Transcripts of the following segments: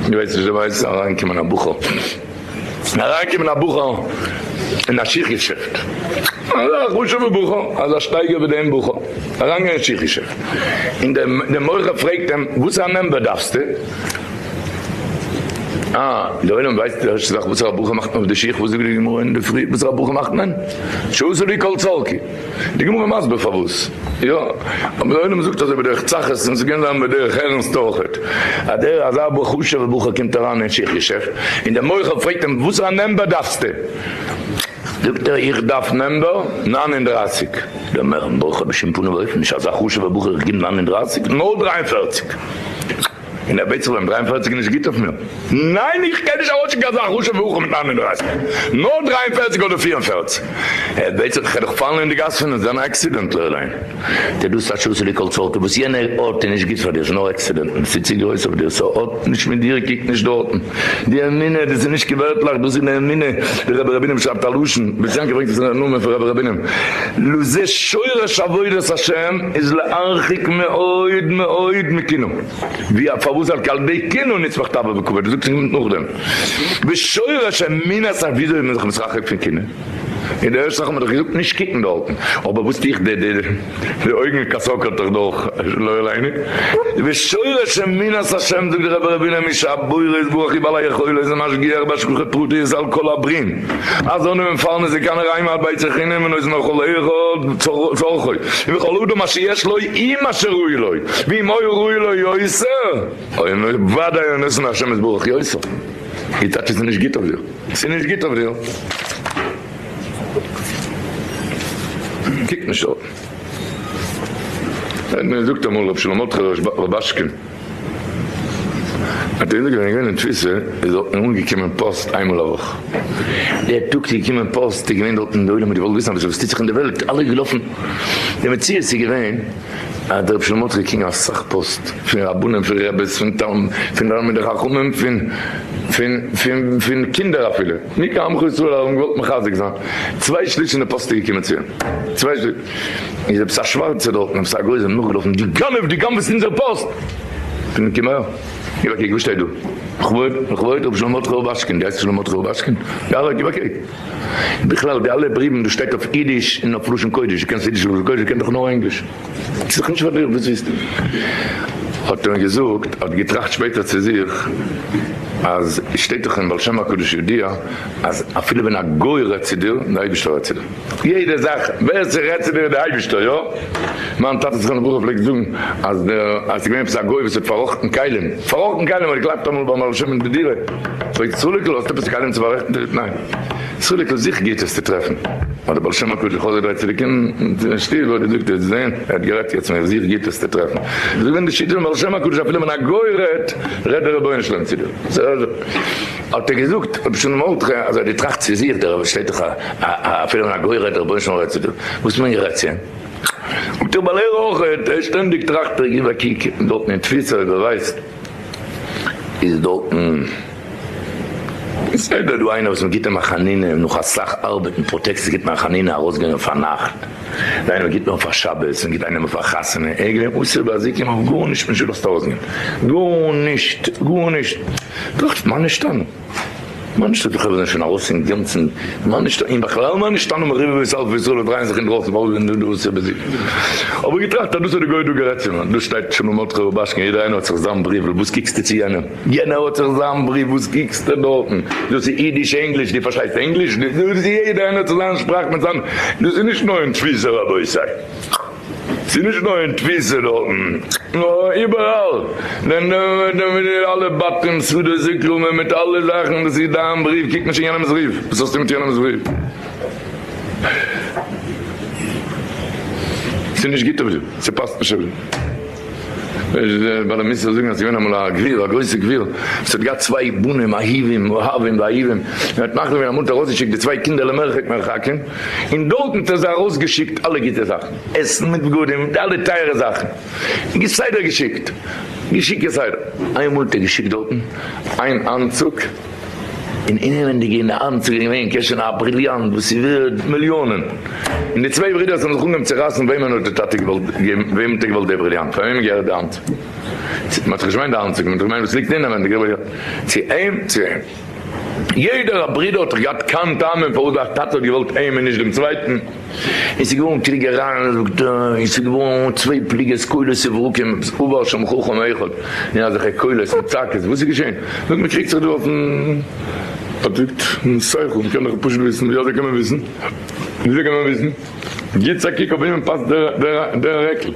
דו ווייסט נישט, דו ווייסט, אריינגעקומען א בחור, אריינגעקומען א בחור אין א שיך געשעפט, אזא חשוב'ע בחור, אזא שטייגער ווי דעם בחור, אריינגעגאנגען אין שיך געשעפט, און דער מוכר פרעגט אים, וואס א number דארפסטו? אה, די עולם ווייסט די ערשטע זאך וואס א ברכה מאכט מען אויף די שיך, וואס זאגט די גמרא אינדערפרי, וואס א ברכה מאכט מען? שעשה לי כל צרכי. די גמרא מסביר פארוואס, יא, אבער די עולם זאגט אזוי בדרך צחות און ס'קען זיין בדרך ערנסט אויכעט, אז דער אזא חשוב'ער בחור קומט אריין אין שיך געשעפט און דער מוכר פרעגט אים וואסערע number דארפסטו? זאגט ער איך דארף number 39. דער מוכר בשום פנים ואופן נישט אזא חשוב'ער בחור איך גיב 39 נאר 43. און ער בעט זיך ביים 43 איז נישט גוט אויף מיר, ניין איך קען נישט ארויסשיקן אזא חשוב'ע בחור מיט 39, נאר 43 אדער 44, ער בעט זיך איך וועל דאך פאלן אין די גאס פון זיין עקסידענט לא עלינו, דער דאס א שעשה לי כל צרכי וואס יענע ארט איז נישט גוט פאר דיר ס'איז נאר עקסידענטן ס'איז צו גרויס אויף דיר ס'האט נישט מיט דיר קוק נישט דארטן, די אמונה דאס איז נישט קיין ווערטלעך דאס איז די אמונה, דער רבי ר' בונם שרייבט א לשון, בית יעקב ברענגט עס אין נאמען פון רבי ר' בונם, לזה שורש עבודת השם איז להרחיק מאוד מאוד מקנאה, ווי א פארוואס על כי על ידי קנאה נצמח תאווה וכבוד, דאס זאגט זיך נאכדעם, ושורש אמונת ה וויאזוי איז מען זיך מתרחק פון קנאה? און די ערשטע זאך האט מען דאך געזאגט נישט קוקן דארטן, אבער וואס טו איך די די די אויגן קאסאקערט דאך דורך לא עלינו, ושורש אמונת השם זאגט דער רבי ר' בונם איש הבורא יתברך הוא בעל היכולת ומשגיח בהשגחה פרטית על כל הברואים, אז אנו מפרנס זקן רעים עד ביצי חינם ונותן לכל אחד צרכו, וכל אדם מה שיש לו עם מה שראוי לו, ואם היה ראוי לו יותר, ודאי היה נותן להשם יתברך יותר. איז טייטש עס איז נישט גוט אויף דיר. ס'איז נישט גוט אויף דיר. קוק נישט דארטן. האט מיר געזאגט אמאל ר' שלום מרדכי רובאשקין. האט ער געזאגט ווען ער איז געווען אין תפיסה איז דארטן אנגעקומען פאסט איינמאל א וואך. דער טאג ס'איז געקומען פאסט איז געווען דארטן די עולם האט געוואלט וויסן אביסל וואס טוט זיך אין די וועלט אלע געלאפן. די מציאות איז געווען אז דער רבי שלום מרדכי געקריגן אסאך פאסט פון רבנים פון רעבעס פון תלמידי חכמים פון פון פון פון קינדער אפילו מי כעמך ישראל האבן געוואלט מחזק זיין צוויי שליש פון די פאסט איז געקומען צו אים צוויי שליש איז עפעס א שווארצער דארטן עפעס א גוי איז אים נאכגעלאפן דו גנב דו גנב'סט אונזער פאסט פון קום אהער גיב א קוק וואס שטייט דא לכבוד לכבוד רבי שלום מרדכי רובאשקין דו הייסט שלום מרדכי רובאשקין יאללה גיב א קוק בכלל די אלע בריוון דא שטייט אויף אידיש און אויף לשון קודש דו קענסט אידיש און לשון קודש דו קענסט דאך נאר ענגליש ס'איז דאך נישט פאר דיר וואס ווילסטו האט ער געזאגט האט געטראכט שפעטער צו זיך אז שטייט דאך אין בעל שם הקדוש ידוע אז אפילו ווען א גוי רעדט צו דיר די אייבישטער רעדט צו דיר יעדע זאך ווער ס'רעדט צו דיר איז די אייבישטער יא מיין טאטע זכרונו לברכה פלעגט זאגן אז דער אז ס'איז געווען עפעס א גוי וואס האט פארראכטן כלים פארראכטן כלים האט געקלאפט אמאל ביים בעל שם אין די דירה פרעגט סרוליק'ל האסט עפעס כלים צו פאררעכטן? זאגט ניין סרוליק'ל זיך גוט עס צו טרעפן האט דער בעל שם הקדוש זיך אויסגעדרייט צו די קינד אין שטוב האט געזאגט וועסט זען ער האט גערעדט יעצט מיט זיך גוט עס צו טרעפן איז געווען די שיטה פון בעל שם הקדוש אפילו ווען א גוי רעדט רעדט דער רבונו של עולם צו דיר האט ער געזאגט רבי שלום מרדכי אז ער האט געטראכט צו זיך דער רבי שטייט דאך א אפילו ווען א גוי רעדט דער רבונו של עולם רעדט צו דיר וואס מיינט גערעדט צו אים? זאגט ער ווייל ער אויך ער שטענדיג טראכט ער גיב א קוק דארטן אין תפיסה אויב ער ווייסט איז דארטן בסדר דא איינער וואס מ'גיט אים א חנינה נאך אסאך ארבעט און פראטעקציע גיט מען א חנינה ארויסגיין אויף א נאכט דא איינער גיט מען אויף א שבת און גיט איינעם אויף א חתונה ער איז געווען אסור באזיקים אויף גארנישט נישט געלאזט ארויסגיין גארנישט גארנישט טראכט מה נשתנה מה נשתנה די חברה זענען שוין ארויס אינגאנצן מה נשתנה און בכלל מה נשתנה מרבבות אלפי ישראל וואס דרייען זיך אינדרויסן פארוואס זענען דא אסור באזיקים האב איך געטראכט אז דאס האט די גוי דא גערעדט צו מיר דא שטייט שלום מרדכי רובאשקין יעדער איינער האט זיך זיין בריוול וואס קוקסטו צו יענעם יענער האט זיך זיין בריוו, וואס קוקסטו דארטן? דאס איז אידיש ענגליש, דו פארשטייסט ענגליש? דאס איז יעדער איינער האט זיך זיין שפראך מיט זיין, דאס איז נישט נאר אין תפיסה רבותי, ס'איז נישט נאר אין תפיסה דארטן, נאר איבעראל, אלע בתים סעודות זיכרון מיט אלע זאכן, דאס איז דיין בריוו, קוק נישט אין יענעמ'ס בריוו, וואס האסטו מיט יענעמ'ס בריוו? ס'איז נישט גוט אויף דיר, ס'פאסט נישט אויף דיר. בעלי מוסר זאגן אז ס'איז געווען אמאל א גביר, א גרויסע גביר, וואס האט געהאט צוויי בנים אהיבים, אוהבים ואהיבים, און האט מחליט געווען אמאל האט ער ארויסגעשיקט די צוויי קינדער למרחק מרחקים, און דארטן האט ער זיי ארויסגעשיקט אלע גוטע זאכן, עסן מיט בגדים, די אלע טייערע זאכן, כסדר געשיקט, געשיקט כסדר. איינמאל האט ער געשיקט דארטן איין אנצוג, און אינעווענדיג אין די אנצוג איז געווען קעשענע א בריליאנט וואס איז ווערד מיליאנען, און די צוויי ברידערס האבן זיך אנגעהויבן צו רייסן וועמען האט די טאטע געוואלט געבן, וועמען האט ער געוואלט די בריליאנט, פאר וועמען געהערט די אנצוג. מען האט זיך נישט געמיינט די אנצוג, מען האט געמיינט וואס ליגט אינעווענדיג, צו אים צו אים. יעדער א ברודער האט דאך געהאט קיין טעמים פארוואס דער טאטע האט געוואלט אים און נישט דעם צווייטן, און ס'איז געווארן קריגערייען, זאגט ער, און ס'איז געווארן צוויי פלוגות קולות וברקים, עבר שם חכם אחד, און אזעלכע קולות און צעקות, וואס איז געשען? זאגט מען קריגט זיך דא אויפן האט שכל, מ'קען דאך פשוט וויסן, ווי אזוי קען מען וויסן? ווי אזוי קען מען וויסן? גיטס א קוק אויף וועמען פאסט דער רעקל,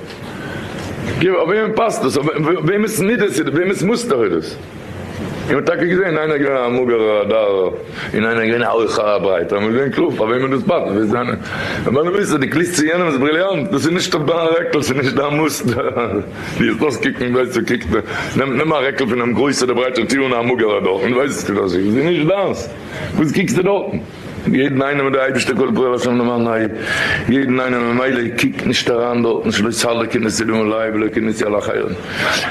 אויף וועמען פאסט דאס, אויף וועמענס מידות איז דאס, וועמענס מוסטער איז דאס? און מ'האט טאקע געזען, איינער איז געווען א מאגערער א דארער, און איינער איז געווען א הויכער א ברייטער, מ'האט געזען קלאר פאר וועמען דאס פאסט, ווער זענען די בעלי מוסר, דו גליסט צו יענעמ'ס בריליאנט, דאס איז נישט אויף דיין רעקל, ס'איז נישט דיין מוסטער, דו וועסט אויסקוקן ווייסט ווי קוקט מען, נעם א רעקל פונעם גרויסער דער ברייטער טו אן א מאגערער דארטן, ווייסטו דאס איז נישט דיינס, וואס קוקסטו דארטן? יעדן איינעם האט דער אייבערשטער כל פועל השם למען ה', יעדן איינעם, ממילא קוק נישט אריין דארטן שלא תעלה קנאתי דמים עלי ולא קנאתי על אחרים,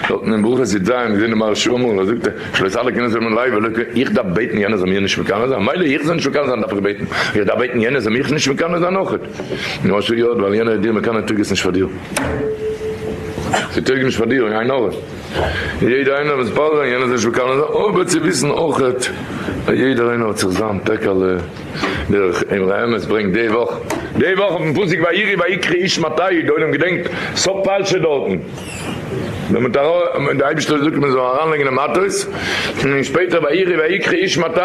דארטן אין ברכות י"ז געזען די מהרש"א אמאל, ער זאגט שלא תעלה קנאתי דמים עלי ולא קנאתי, איך דארף בעטן יענער זאל מיר נישט מקנא זיין, מילא איך זאל נישט מקנא זיין דארף איך בעטן, איך דארף בעטן יענער זאל מיך נישט מקנא זיין אויכעט, מהרש"א יא ווייל יענער איז דיר מקנא טויג עס נישט פאר דיר, ס'טויג נישט פאר דיר, עין הרע. יעדער איינער וואס פאלט זיין יענער זאל נישט מקנא זיין, אבער צו וויסן אויכעט אז יעדער איינער האט זיך זיין פעקעלע, דער אמרי אמת ברענגט די וואך, די וואך אויפן פסוק ויראו ויקחו איש מטהו, די עולם געדענקט סוף פרשה דארטן, ווען מען האט די אייבישטער זאגט מען זאל אריינלייגן די מטות, און שפעטער ויראו ויקחו איש מטהו.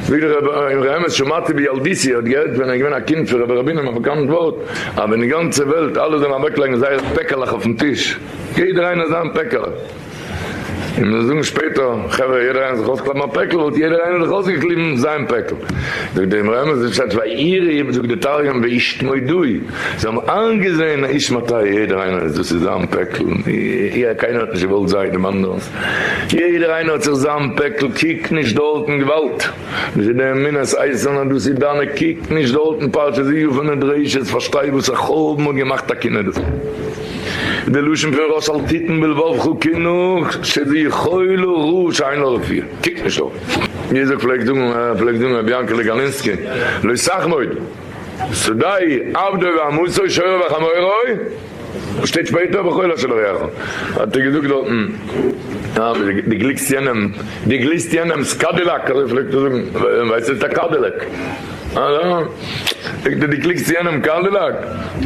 זאגט דער אמרי אמת שמעתי בילדותי, ער האט געהערט ווען ער איז געווען א קינד פון רבי ר' בונם א באקאנט ווארט, אז ווען די גאנצע וועלט אלע זאלן אוועקלייגן זייערע פעקעלעך אויפן טיש, יעדער איינער זיין פעקעלע, און מ'זאל זאגן שפעטער, חברה יעדער איינער זאל זיך אויסקלייבן א פעקל, וואלט יעדער איינער זיך אויסגעקליבן זיין פעקל. זאגט דער אמרי אמת, שטייט ויראו, זאגט דער תרגום ואשתמודעו, זיי האבן איינגעזען איש מטהו יעדער איינער אז דאס איז זיין פעקל, קיינער האט נישט געוואלט זיין דעם אנדערנס. יעדער איינער האט זיך זיין פעקל, קוק נישט דארטן, געוואלד! דאס איז די אמונת איתן אז דאס איז דיינע, קוק נישט דארטן, פרשת איוב און מדרשת, פארשטיי וואס א חורבן האט געמאכט א קנאה דערפון. די לשון פון ראש אל תתן בלבבך קנאה שזו חולה רעה שאין לה רפואה, קוק נישט דארטן. ווי אזוי פלעגט זאגן פלעגט זאגן רבי יענקעלע גאלינסקי, לא תחמוד שדהו עבדו ואמתו שורו וחמורו, וואס שטייט שפעטער בכל אשר לרעך האט ער געזאגט דארטן די גליקסט יענעם די גליסט יענעמס קאדילאק אזוי פלעגט ער זאגן ווייסט וואס איז א קאדילעק זאגט ער די גליקסט יענעם קאדילאק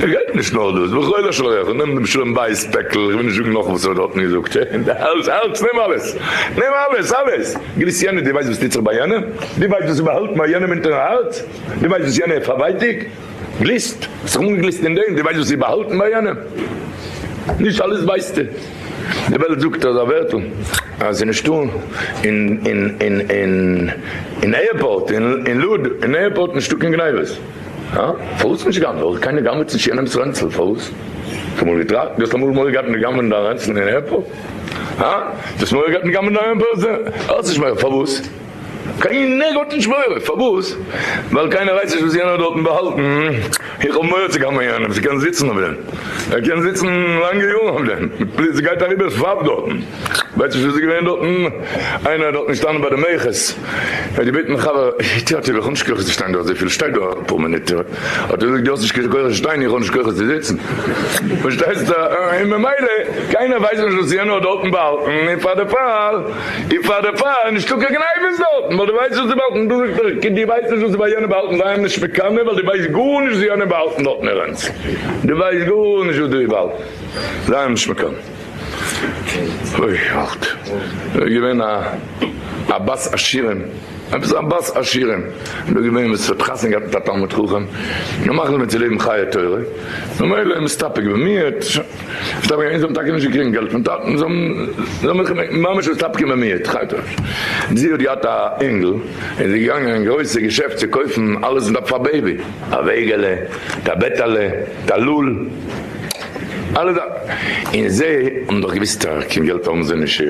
ער גייט נישט נאר דאס בכל אשר לרעך נעם דעם שלום בית פעקל איך וויל נישט זאגן נאך וואס ער האט דארטן געזאגט אלעס אלעס נעם אלעס נעם אלעס אלעס גליסט יענעם די ווייסט וואס טוט זיך ביי יענעם די ווייסט וואס איז באהאלטן ביי יענעם אונטערן הארץ די ווייסט וואס יענער איז פארווייטיגט. גליסט, האסט זיך אנגעגליסט אין דעם, דו ווייסט וואס איז באהאלטן ביי יענעם? נישט אלעס ווייסטו. די וועלט זאגט אזא ווערטל אז ס'איז נישטא אין אין אין אין אין עירפארט אין לוד אין עירפארט נישטא קיין גניבות. הא? פארוואס נישט גנב'ען? ווייל קיינער גנב'עט נישט יענעמ'ס רענצל. פארוואס? האסט אמאל געטראכט? דו האסט אמאל מורא געהאט מ'גנב'עט דיין רענצל אין עירפארט? הא? דו האסט מורא געהאט מ'גנב'עט דיין רענצל? האסט נישט מורא. פארוואס? קיינער האט נישט מורא, פארוואס? ווייל קיינער ווייסט נישט וואס יענער האט דארטן באהאלטן, איך האב מורא צו גיין ביי יענעם, ס'קען זיצן אויף דעם, ער קען זיצן לאנגע יארן אויף דעם, ס'גייט אריבער פארב דארטן, ווייסט נישט וואס איז געווען דארטן, איינער האט דארטן געשטאנען ביי די מכס, ער האט געבעטן חבר, טי טי איך האב נישט כח צו שטיין דא אזויפיל, שטיי דא אפאר מינוט, האט ער געזאגט דו האסט נישט קיין כח צו שטיין, איך האב נישט כח צו זיצן, פארשטייסט, און ממילא קיינער ווייסט נישט וואס יענער האט דארטן באהאלטן, און פאר די פאל. און פאר די פאר נישטא קיין גניבות דארטן ווייל דו ווייסט וואס זיי באהאלטן, דא זאגט ער דו ווייסט נישט וואס זיי ביי יענעם באהאלטן זיי האבן נישט מקנא ווייל דו ווייסט גארנישט וואס יענער באהאלטן דארטן אין רענצל, דו ווייסט גארנישט וואס דא איז באהאלטן, זיי האבן נישט מקנא. אוי געוואלד. דא איז געווען א א בת עשירים, עפעס א בת עשירים, דא איז געווען וואס האט חתונה געהאט מיט א תלמיד חכם, נאר מחליט געווען צו לעבן חיי תורה, ממילא מסתפק במיעוט. זיי האבן טאקע נישט געקריגן געלט פון טאטן, זיי האבן זיך ממש מסתפק במיעוט, זי האט געהאט א אינגל, און זי איז געגאנגען אין גרויסע געשעפט צו קויפן אלעס וואס מ'דארף פאר baby, א וועגעלע, א בעטעלע, א לול, אלע זאכן, און זיי האבן דאך געוויסט אז קיין געלט האבן זיי נישט,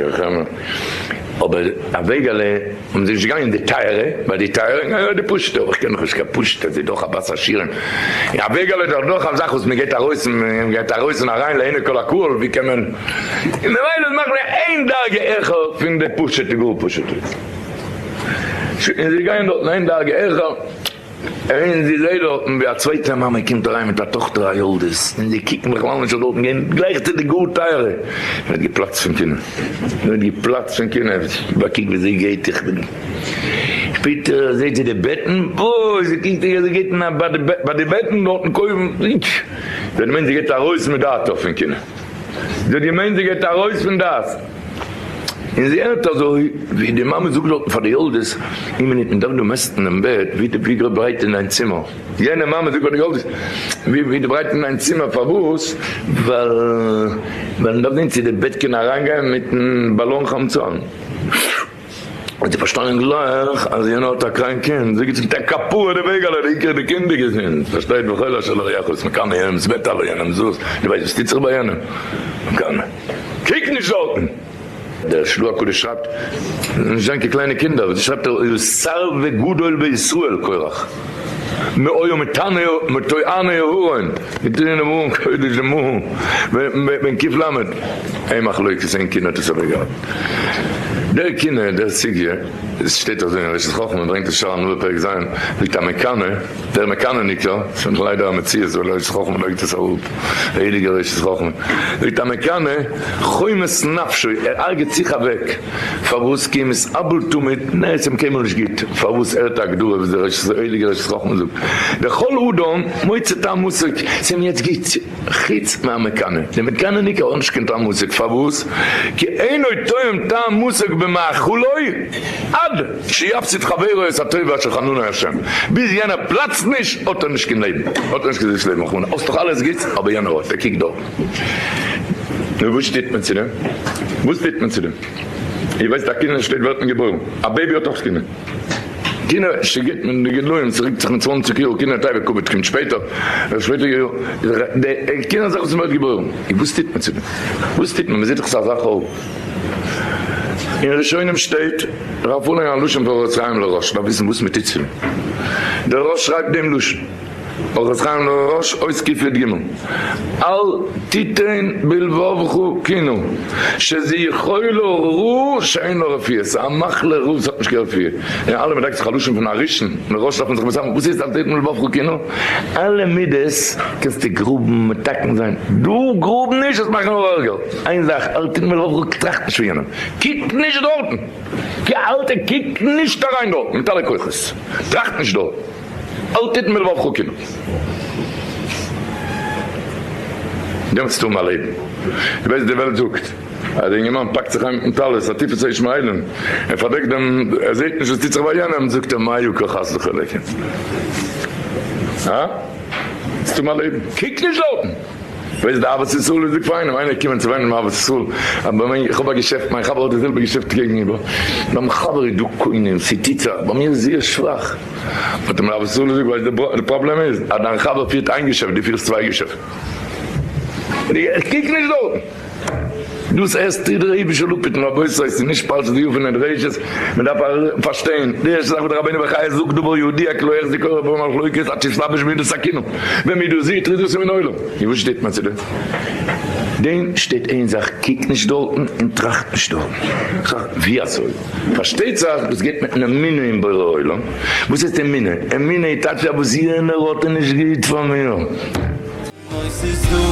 אבער א וועגעלע האבן זיי נישט געגאנגען די טייערע, ווייל די טייערע גייען די פשוטע, אבער איך קען דאך נישט קיין פשוטע, זי איז דאך א בת עשירים, און א וועגעלע איז דאך דאך א זאך וואס מען גייט ארויס און מען גייט ארויס און אריין לעיני כל הקהל, ווי קען מען, און ממילא מאכט מען איין דרגה העכער פון די פשוטע גאר פשוטע, און זיי גייען דארטן איין דרגה העכער. און זי זעט דארטן ווי א צווייטע מאמע קומט אריין מיט א טאכטער א יולדת, און זיי קוקן בכלל נישט אויף דארטן, גייען גלייך צו די גאר טייערע. און האט געפלאצט פון קנאה, און האט געפלאצט פון קנאה, באקוק ווי זי גייט, איך בין. שפעטער זעט זי די בעטן, אוי, זי קוקט ווי זי גייט אין א ביי די בעטן דארטן קויפן, זי האט געמיינט זי גייט ארויס מדעתה פון קנאה, זי האט געמיינט זי גייט ארויס פון דעת. און זי הערט אזוי ווי די מאמע זאגט דארטן פאר די יולדות, איין מינוט מען דארף דא מעסטן דעם בעט, ווי ווי ברייט איז דיין צימער? יענע מאמע זאגט פאר די יולדות, ווי ווי ברייט איז דיין צימער פארוואס? ווייל ווייל מען דארף זען צו די בעט קען אריינגיין מיטן באלאן חמצן. האט זי פארשטאנען גלייך אז יענער האט א קראנק קינד, זי גיבט זיך א כפרה די וועגעלע, די עיקר די קינד איז געזונט, פארשטייט וכל אשר לרעך איז מקנא יענעמס בעט אבער יענעמס דאס, דו ווייסט וואס טוט זיך ביי יענעם? מקנא. קוק נישט דארטן! דער של"ה הקדוש שרייבט, נישט זיין קיין קליינע קינדער, וואס שרייבט ער, הוא שר וגדול בישראל קורח, מאויו מתועני אהרן, מתועני אהרן קודש דמהו, בן ק"ל, אין מחלוקת אין קנאה האט עס אבער געהאט. דער קנאה, דער סוגיא, עס שטייט אזוי אין ראשית חכמה, ברענגט עס שער הנביא פרק ז', זאגט המקנא, דער מקנא'ניקער, ס'איז ליידער א מציאות ווייל ראשית חכמה לייגט עס אראפ, דער הייליגער ראשית חכמה, זאגט המקנא, חומת נפשו, ער הרג'ט זיך אוועק, פארוואס כי מתאבל תמיד, נע עס איז אים קיינמאל נישט גוט, פארוואס ער האט א הגדרה וואס דער הייליגער ראשית חכמה זאגט, דכל אדם מוצא טעם מתוק, ס'איז אים יעצט גוט, חוץ מהמקנא, דער מקנא'ניקער האט נישט קיין טעם מתוק, פארוואס? כי אינו טועם טעם מתוק במאכלו עד שיפסיד חברו את הטובה אשר חננו השם, ביז יענער פלאצט נישט האט ער נישט קיין לעבן, האט ער נישט קיין זיס לעבן רחמנא, האסט דאך אלעס גוטס אבער יענער האט, ער קוקט דארט. נו וואס טוט מען צו דעם? וואס טוט מען צו דעם? איר ווייסט א קינד שטייט ווערט מען געבוירן, א baby האט אויך קינד. קנאה שגיט מען די גדולים ס'רוקט זיך מיט צוואנציג יאר קנאה תאווה כבוד קומט שפעטער שפעטער יאר די קנאה זאך וואס מ'ווערט געבוירן און וואס טוט מען צו דעם וואס טוט מען מ'זעט דאך ס'איז אזא חורבן אין ראשונים שטייט רב פארליינען א לשון פון אורח חיים לראש דארף וויסן וואס מ'טוט צו דעם דער ראש שרייבט דעם לשון. אורחות חיים לראש אות קי"ג, אל תיתן בלבבך קנאה, שזה חולה רע שאין לו רפואה, ס'איז א מחלה רע וואס האט נישט קיין רפואה, און אלע מ'דארף זיך א לשון פון א ראשון, מראש דארף מען זיך מסביר, וואס הייסט אל תיתן בלבבך קנאה? אלע מידות קענסטו גראבן מתקן זיין, דא גראב נישט וועסט מאכן נאר ערגער, איין זאך אל תיתן בלבבך טראכט נישט פון יענעם, קוק נישט דארטן, אלטע קוק נישט אריין דארטן מיט אלע כוחות, טראכט נישט דארט. אל תתן בלבבך קנאה. דעמאלטס טאר מען לעבן. דו ווייסט די וועלט זאגט אז די אינגערמאן פאקט זיך איין מיטן טלית עטיפת הישמעאלים, ער פארדעקט דעם, ער זעט נישט וואס טוט זיך ביי יענעם, זאגט ער מה יקר חסדך אלוקים. הא? ס'טאר מען לעבן. קוק נישט דארטן! ווייסט די אהבת ישראל איז די פיינעם איינער קומען צו וויינען אהבת ישראל אבער מיין איך האב א געשעפט מיין חבר האט די זעלבע געשעפט קעגן איבער ביים חבר איז דא קונים ס'טוט זיך ביי מיר איז זייער שוואך האט אים אהבת ישראל געזאגט ווייסט די פראבלעם איז אז דיין חבר פירט איין געשעפט דו פירסט צוויי געשעפטן איך קוק נישט דארטן. דאס עסט דיר דער אייבישטער אפהיטן רבותי ס'איז נישט פרשת די יאר פון ראשית מען דארף פארשטיין די ערשטע זאך וואס דער רבינו בחיי זאגט דבר ידוע כי לא יחזיק אורח במחלוקת עד שיתלבש במידת הקנאה ומידה זו הטרידתו מן העולם און וואס שטייט מען צו דעם דעם שטייט איין זאך קוק נישט דארטן און טראכט נישט דארטן ווי אזוי פארשטייט זיך דאס גייט מיטן אמונה אין בורא עולם וואס הייסט אמונה אמונה איז טייטש אז וואס יענער האט איז נישט גוט פאר מיר. אוי ס'איז דא.